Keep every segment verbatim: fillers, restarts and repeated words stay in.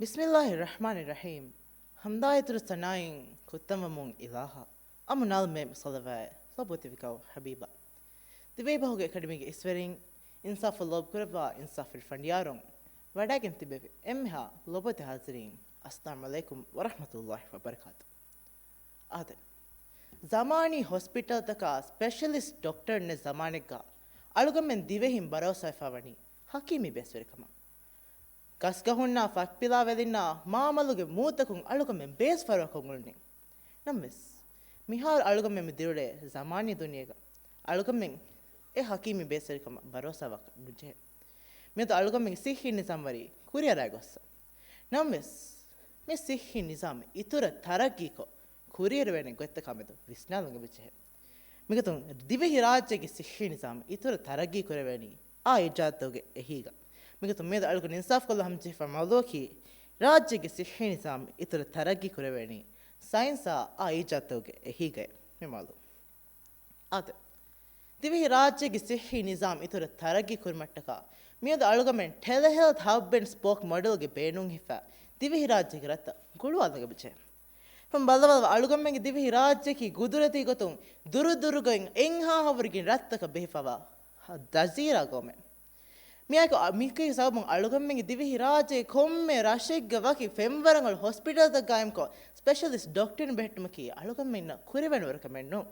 ބިސްމިއްލާހި ރަޙްމާނި ރަޙީމް. ޙަމްދާއިތުރު ސަނާއިން ކުއްތަންވަމުން އިލާހަށް، އަމުނާލުމޭ ސަލަވާތް ލޮބުވެތި ގައު ޙަބީބާ. ދިވެހިބަހުގެ އެކަޑަމީގެ އިސްވެރިން، އިންސާފަށް ލޯބިކުރައްވާ އިންސާފުވެރި ފަނޑިޔާރުން، ވަޑައިގެން ތިބެވި އެންމެހާ ލޮބުވެތި ޙާޟިރީން، އައްސަލާމު ޢަލައިކުމް ވަރަޙްމަތުﷲި ވަބަރަކާތު. އާދެ، ޒަމާނީ ހޮސްޕިޓަލްތަކާ ސްޕެޝަލިސްޓް ޑޮކްޓަރުންނެއް ޒަމާނެއްގަ އަޅުގަނޑުމެން ދިވެހިން ބަރޯސާވެފަ ވަނީ ޙަކީމީ ބޭސްވެރިކަމަށް. ގަސްގަހުންނާ ފަތްޕިލާވެލިންނާ މާމަލުގެ މޫތަކުން އަޅުގަނޑުމެން ބޭސް ފަރުވަކަށް އުޅުނީ. ނަމަވެސް، މިހާރު އަޅުގަނޑުމެން މި ދިރިއުޅޭ ޒަމާނީ ދުނިޔޭގަ އަޅުގަނޑުމެން އެ ޙަކީމީ ބޭސްވެރިކަމަށް ބަރޯސާވާކަށް ނުޖެހޭ. މިއަދު އަޅުގަނޑުމެންގެ ޞިއްޙީ ނިޒާމް ވަރީ ކުރިއަރާގޮއްސަ. ނަމަވެސް، މި ޞިއްޙީ ނިޒާމް އިތުރަށް ތަރައްގީކޮށް، ކުރިއެރުވޭނެ ގޮތްތަކާމެދު ވިސްނާލަން އެބަޖެހޭ. މިގޮތުން ދިވެހިރާއްޖޭގެ ޞިއްޙީ ނިޒާމް އިތުރަށް ތަރައްގީ ކުރެވޭނީ އާ އިޖާދުގެ އެހީގަ. މިގޮތުން މިއަދު އަޅުގަނޑު އިންސާފްކޮށްލަން ހަމަޖެހިފަ މައުޟޫޢަކީ، ރާއްޖޭގެ ޞިއްޙީ ނިޒާމް އިތުރަށް ތަރައްގީ ކުރެވޭނީ ސައިންސާ އާ އިޖާދުގެ އެހީގައޭ. މި މައުޟޫޢު. އާދެ، ދިވެހިރާއްޖޭގެ ޞިއްޙީ ނިޒާމް އިތުރަށް ތަރައްގީ ކުރުމަށްޓަކާ، މިއަދު އަޅުގަނޑުމެން ޓެލެހެލްތް ހަބް އެންޑް ސްޕޯކް މޮޑެލްގެ ބޭނުން ހިފާ، ދިވެހިރާއްޖޭގެ ރަށްތައް ގުޅުވާލަން އެބަޖެހޭ. ފަން ބައްލަވަލަ އަޅުގަނޑުމެންގެ ދިވެހިރާއްޖެއަކީ ގުދުރަތީ ގޮތުން ދުރުދުރުގައި އެއްހާހަވަރުގެ ރަށްތަކަށް ބެހިފަވާ ޖަޒީރާ ގައުމެއް. މިއާއެކު އަ، މިކަމުގެ ސަބަބުން އަޅުގަނޑުމެންގެ ދިވެހިރާއްޖޭގެ ކޮންމެ ރަށެއްގަ ވަކި ފެންވަރަށް ހޮސްޕިޓަލްތައް ގާއިމްކޮށް، ސްޕެޝަލިސްޓް ޑޮކްޓަރުން ބެހެއްޓުމަކީ އަޅުގަނޑުމެންނަށް ކުރެވޭނެ ވަރު ކަމެއް ނޫން.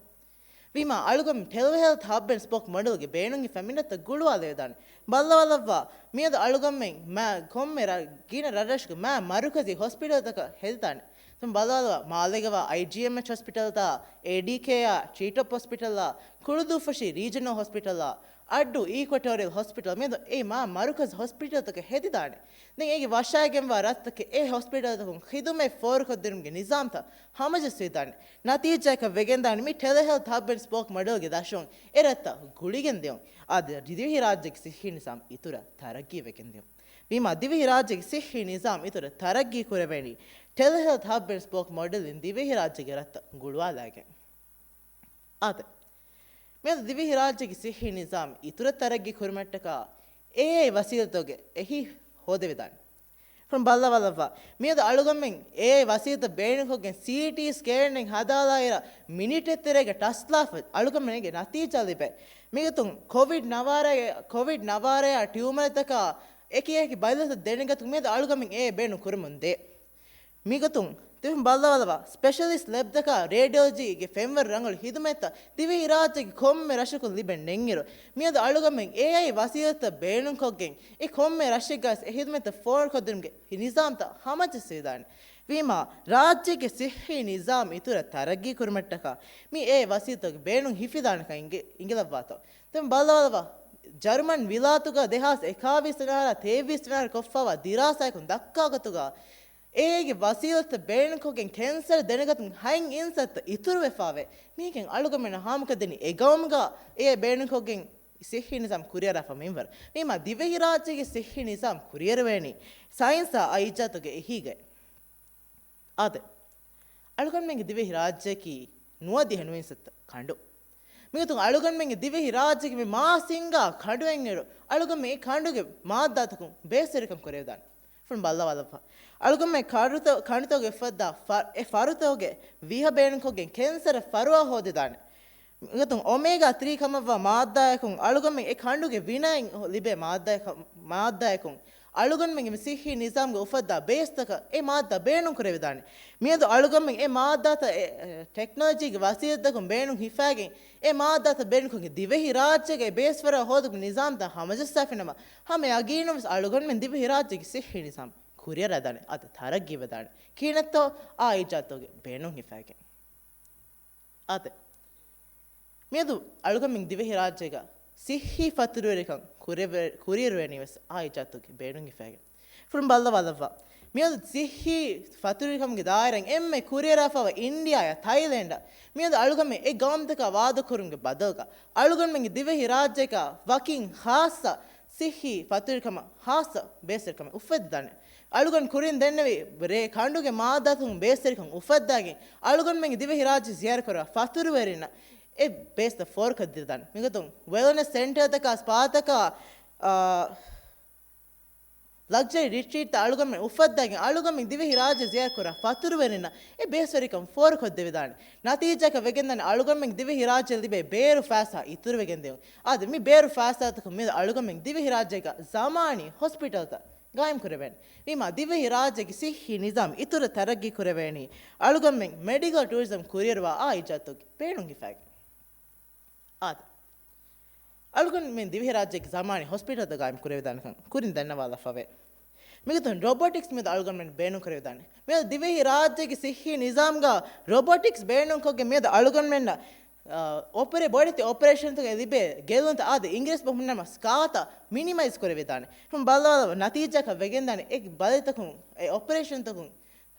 ވީމާ، އަޅުގަނޑު ޓެލެހެލްތް ހަބް އެންޑް ސްޕޯކް މޮޑެލްގެ ބޭނުން ހިފާ މިނަތައް ގުޅުވާލެވިދާނެ. ބައްލަވަލައްވާ، މިއަދު އަޅުގަނޑުމެން މާ ކޮންމެ ރަ، ގިނަ ރަށްރަށުގެ މާ މަރުކަޒީ ހޮސްޕިޓަލްތަކަށް ހެދިދާނެ. ތުން ބައްލަވަލައްވާ، މާލޭގަވާ އައިޖީއެމްއެޗް ހޮސްޕިޓަލްތައް، އޭޑީކޭއާ، ޓްރީޓޮޕް ހޮސްޕިޓަލާ، ކުޅުދޫފުށި ރީޖަނަލް ހޮސްޕިޓަލާ، އައްޑޫ އީކްވެޓޯރިއަލް ހޮސްޕިޓަލް މިއަދު އެ މާ މަރުކަޒް ހޮސްޕިޓަލްތަކަށް ހެދިދާނެ. ދެން އޭގެ ވަށާގެންވާ ރަށްތަކެއް އެ ހޮސްޕިޓަލްތަކުން ޚިދުމަތް ފޯރުކޮށްދިނުމުގެ ނިޒާމްތައް ހަމަޖައްސަވިދާނެ. ނަތީޖާއަކަށް ވެގެންދާނެ މި ޓެލެހެލްތް ހަބް އެންޑް ސްޕޯކް މޮޑެލްގެ ދަށުން އެ ރަށްތައް ގުޅިގެން ދިޔުން. އާދެ، ދިވެހިރާއްޖޭގެ ސިއްހީ ނިޒާމް އިތުރަށް ތަރައްގީ ވެގެން ދިޔުން. ވީމާ، ދިވެހިރާއްޖޭގެ ސިއްހީ ނިޒާމް އިތުރަށް ތަރައްގީ ކުރެވޭނީ ޓެލެހެލްތް ހަބް އެންޑް ސްޕޯކް މޮޑެލްއިން ދިވެހިރާއްޖޭގެ ރަށްތައް ގުޅުވާލައިގެން. އާދެ، މިއަދު ދިވެހިރާއްޖޭގެ ސިއްހީ ނިޒާމް އިތުރަށް ތަރައްގީ ކުރުމަށްޓަކާ އޭއައި ވަސީލަތުގެ އެހީ ހޯދެވިދާނެ. ފުރަން ބައްލަވާލައްވާ، މިއަދު އަޅުގަނޑުމެން އޭއައި ވަސީލަތައް ބޭނުންކޮށްގެން ސީޓީ ސްކޭނެއް ހަދާލާއިރަށް މިނިޓެއް ތެރޭގަ ޓަސްލާފަ އަޅުގަނޑުމެންގެ ނަތީޖާ ލިބޭ. މިގޮތުން ކޮވިޑް ނަވާރައި، ކޮވިޑް ނަވާރަޔާ ޓިއުމަރތަކާ އެކި އެކި ބައިލަތައް ދެނެގަތުން މިއަދު އަޅުގަނޑުމެން އޭއައި ބޭނުން ކުރަމުން ދޭ. މިގޮތުން ތިބި ބައްލަވާލައްވާ، ސްޕެޝަލިސްޓް ލެބްތަކާ ރޭޑިއޮލޮޖީގެ ފެންވަރު ރަނގަޅު ހިދުމަތްތައް ދިވެހިރާއްޖޭގެ ކޮންމެ ރަށަކުން ލިބެން ނެތްއިރު، މިއަދު އަޅުގަނޑުމެން އޭއައި ވަސީލަތްތައް ބޭނުންކޮށްގެން އެ ކޮންމެ ރަށެއްގަވެސް އެ ހިދުމަތްތައް ފޯރުކޮށްދިނުމުގެ ނިޒާމްތައް ހަމަޖައްސަވިދާނެ. ވީމާ، ރާއްޖޭގެ ސިއްހީ ނިޒާމް އިތުރަށް ތަރައްގީ ކުރުމަށްޓަކާ މި އޭއައި ވަސީލަތުގެ ބޭނުން ހިފިދާނެކަން އިނގި، އިނގިލައްވާތޯ. ތިބި ބައްލަވާލައްވާ، ޖަރުމަން ވިލާތުގަ ދެހާސް އެކާވީސް ވަނަ އަހަރާ ތޭވީސް ވަނަ އަހަރު ކޮށްފައިވާ ދިރާސާއަކުން ދައްކާ ގޮތުގަ، އޭގެ ވަސީލަތްތައް ބޭނުންކޮށްގެން ކެންސަރު ދެނެގަތުން ހަތް އިންސައްތަ އިތުރުވެފަވޭ. މީގެން އަޅުގަނޑުމެންނަށް ހާމަކޮށްދެނީ އެ ގައުމުގަ އޭ ބޭނުންކޮށްގެން ސިއްހީ ނިޒާމް ކުރިއަރާފަ މިންވަރު. ވީމާ، ދިވެހިރާއްޖޭގެ ސިއްހީ ނިޒާމް ކުރިއެރުވޭނީ ސައިންސާ އާ އިޖާދުގެ އެހީގައި. އާދެ، އަޅުގަނޑުމެންގެ ދިވެހިރާއްޖެއަކީ ނުވަދިހަ ނުވިންސައްތަ ކަނޑު. މިގޮތުން އަޅުގަނޑުމެންގެ ދިވެހިރާއްޖޭގެ މި މާ ސިންގާ ކަނޑުއިންއިރު، އަޅުގަނޑުމެން އެ ކަނޑުގެ މާއްދާތަކުން ބޭސްވެރިކަން ކުރެވިދާނެ. ފުރަން ބައްލަވާލައްވާ. އަޅުގަނޑުމެން ކަނޑުތަ، ކަނޑުތަކުގެ އުފައްދާ ފަ، އެ ފަރުތަކުގެ ވިހަ ބޭނުންކޮށްގެން ކެންސަރަށް ފަރުވާ ހޯދިދާނެ. މިގޮތުން އޮމޭގާ ތްރީ ކަމަށްވާ މާއްދާއަކުން އަޅުގަނޑުމެން އެ ކަނޑުގެ ވިނައިން ލިބޭ މާއްދާއަކަށް، މާއްދާއަކުން އަޅުގަނޑުމެންގެ މި ސިއްހީ ނިޒާމްގެ އުފައްދާ ބޭސްތަކަށް އެ މާއްދާ ބޭނުން ކުރެވިދާނެ. މިއަދު އަޅުގަނޑުމެން އެ މާއްދާތައް އެ، އެ، ޓެކްނޮލޮޖީގެ ވަސީލަތްތަކުން ބޭނުން ހިފާގެން، އެ މާއްދާތައް ބޭނުންކޮށްގެން ދިވެހިރާއްޖޭގައި ބޭސްފަރުވާ ހޯދުމުގެ ނިޒާމްތައް ހަމަޖައްސާފިނަމަ، ހަމަ ޔަގީނުންވެސް އަޅުގަނޑުމެން ދިވެހިރާއްޖޭގެ ސިއްހީ ނިޒާމް ކުރިއަރާދާނެ، އަދި ތަރައްގީވެދާނެ. ކިހިނެއްތޯ؟ އާ އިޖާދުގެ ބޭނުން ހިފާގެން. އާދެ، މިއަދު އަޅުގަނޑުމެން ދިވެހިރާއްޖޭގަ ސިއްހީ ފަތުރުވެރިކަން ކުރެވެ، ކުރިއެރުވޭނީވެސް އާ އިޖާދުގެ ބޭނުން ހިފާގެން. ފުރަން ބައްލަވާލައްވާ. މިއަދު ސިއްހީ ފަތުރުވެރިކަމުގެ ދާއިރާއިން އެންމެ ކުރިއަރާފައިވާ އިންޑިއާއާ ތައިލެންޑާ. މިއަދު އަޅުގަނޑުމެން އެ ގައުމުތަކާ ވާދަކުރުމުގެ ބަދަލުގަ އަޅުގަނޑުމެންގެ ދިވެހިރާއްޖޭގަ ވަކިން ޚާއްޞަ ސިއްހީ ފަތުރުވެރިކަމަށް ޚާއްޞަ ބޭސްވެރިކަމެއް އުފެއްދިދާނެ. އަޅުގަނޑު ކުރިން ދެންނެވި ރޭ ކަނޑުގެ މާއްދާތަކުން ބޭސްވެރިކަން އުފައްދާގެން އަޅުގަނޑުމެންގެ ދިވެހިރާއްޖެ ޒިޔާރަތްކުރާ ފަތުރުވެރިންނަށް އެ ބޭސްތައް ފޯރުކޮށްދިދާނެ. މިގޮތުން ވެލްނެސް ސެންޓަރތަކާ ސްޕާތަކާ، އާ، ލަގްޒަރީ ރިޓްރީޓްތައް އަޅުގަނޑުމެން އުފައްދައިގެން އަޅުގަނޑުމެން ދިވެހި ރާއްޖެ ޒިޔާރަތްކުރާ ފަތުރުވެރިންނަށް އެ ބޭސްވެރިކަން ފޯރުކޮށްދެވިދާނެ. ނަތީޖާއަކަށް ވެގެންދާނެ އަޅުގަނޑުމެން ދިވެހި ރާއްޖެ ލިބޭ ބޭރު ފައިސާ އިތުރުވެގެން ދިޔުން. އާދެ، މި ބޭރު ފައިސާތަކުން މިއަދު އަޅުގަނޑުމެން ދިވެހި ރާއްޖޭގަ ޒަމާނީ ހޮސްޕިޓަލްތައް ގާއިމް ކުރެވޭނެ. ވީމާ ދިވެހި ރާއްޖޭގެ ސިއްހީ ނިޒާމް އިތުރަށް ތަރައްގީ ކުރެވޭނީ އަޅުގަނޑުމެން މެޑިކަލް ޓޫރިޒަމް ކުރިއަރުވާ އާ އިޖާދުގެ ބޭނުން ހިފައިގެން. އާދެ، އަޅުގަނޑުމެން ދިވެހިރާއްޖޭގެ ޒަމާނީ ހޮސްޕިޓަލްތައް ގާއިމް ކުރެވިދާނެކަން ކުރިން ދަންނަވާލަފަވޭ. މިގޮތުން ރޮބޮޓިކްސް މިއަދު އަޅުގަނޑުމެން ބޭނުން ކުރެވިދާނެ. މިއަދު ދިވެހިރާއްޖޭގެ ސިއްހީ ނިޒާމްގަ ރޮބޮޓިކްސް ބޭނުންކޮށްގެން މިއަދު އަޅުގަނޑުމެންނަށް، އާ، އޮޕަރޭ-، ބޮޑެތި އޮޕަރޭޝަންތަކުން ލިބޭ ގެއްލުންތައް އާދެ އިނގިރޭސި ބަހުން ނަމަ ސްކާތައް މިނިމައިޒް ކުރެވިދާނެ. ހަމަ ބައްލަވާލަ ނަތީޖާއަކަށް ވެގެންދާނެ އެ ބަލިތަކުން އެ އޮޕަރޭޝަންތަކުން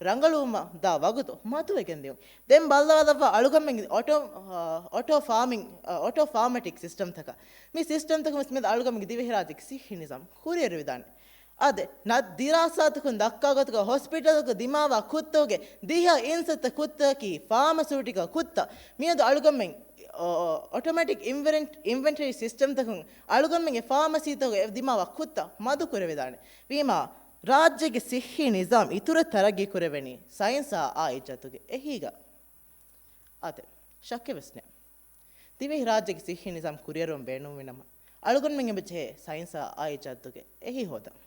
ރަނގަޅުވުމަށް ދާ ވަގުތު މަދުވެގެން ދިޔުން. ދެން ބައްލަވާލައްވާ އަޅުގަނޑުމެން އޮޓޯ، އާ، އޮޓޯ ފާމިން، އާ، އޮޓޯ ފާމަޓިކް ސިސްޓަމްތަކަށް. މި ސިސްޓަމްތަކުން ވެސް މިއަދު އަޅުގަނޑުމެން ދިވެހިރާއްޖޭގެ ސިއްހީ ނިޒާމް ކުރިއަރުވިދާނެ. އާދެ، ނަ-، ދިރާސާތަކުން ދައްކާ ގޮތުގަ ހޮސްޕިޓަލަކު ދިމާވާ ކުއްތަކުގެ ދިހަ އިންސައްތަ ކުއްތަކީ ފާމަސިއުޓިކަލް ކުއްތައް. މިއަދު އަޅުގަނޑުމެން، އޮ-، އޮ-، އޮޓޮމެޓިކް އިންވެން-، އިންވެންޓަރީ ސިސްޓަމްތަކުން އަޅުގަނޑުމެންގެ ފާމަސީތަކުގެ ދިމާވާ ކުއްތައް މަދު ކުރެވިދާނެ. ވީމާ ރާއްޖޭގެ ސިއްހީ ނިޒާމް އިތުރަށް ތަރައްގީ ކުރެވެނީ ސައިންސާ އާ އިޖާދުގެ އެހީގަ. އާދެ، ޝައްކެއް ވެސް ނެތް. ދިވެހިރާއްޖޭގެ ސިއްހީ ނިޒާމް ކުރިއަރުވަން ބޭނުންވި ނަމަ، އަޅުގަނޑުމެން އެބަޖެހޭ ސައިންސާ އާ އިޖާދުގެ އެހީ ހޯދަން.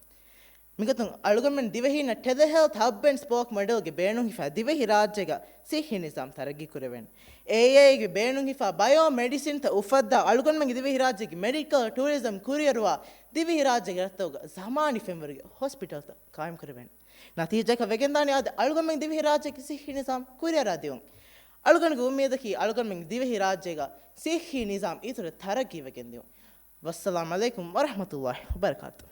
މިގޮތުން އަޅުގަނޑުމެން ދިވެހީންނަށް ޓެލެހެލްތް ހަބް އެންޑް ސްޕޯކް މޮޑެލްގެ ބޭނުން ހިފާ ދިވެހިރާއްޖޭގަ ސިއްހީ ނިޒާމް ތަރައްގީ ކުރެވޭނެ. އޭއައިގެ ބޭނުން ހިފާ ބަޔޯ މެޑިސިންތައް އުފައްދާ އަޅުގަނޑުމެންގެ ދިވެހިރާއްޖޭގެ މެޑިކަލް ޓޫރިޒަމް ކުރިއަރުވާ ދިވެހިރާއްޖޭގެ ރަށްތަކުގަ ޒަމާނީ ފެންވަރުގެ ހޮސްޕިޓަލްތައް ޤާއިމް ކުރެވޭނެ. ނަތީޖާއަކަށް ވެގެންދާނީ އާދެ އަޅުގަނޑުމެން ދިވެހިރާއްޖޭގެ ސިއްހީ ނިޒާމް ކުރިއަރާ ދިޔުން. އަޅުގަނޑުގެ އުއްމީދަކީ އަޅުގަނޑުމެން ދިވެހިރާއްޖޭގަ ސިއްހީ ނިޒާމް އިތުރަށް ތަރައްގީވެގެން ދިޔުން. ވައްސަލާމް ޢަލައިކުމް ވަރަޙްމަތުﷲި ވަބަރަކާތު.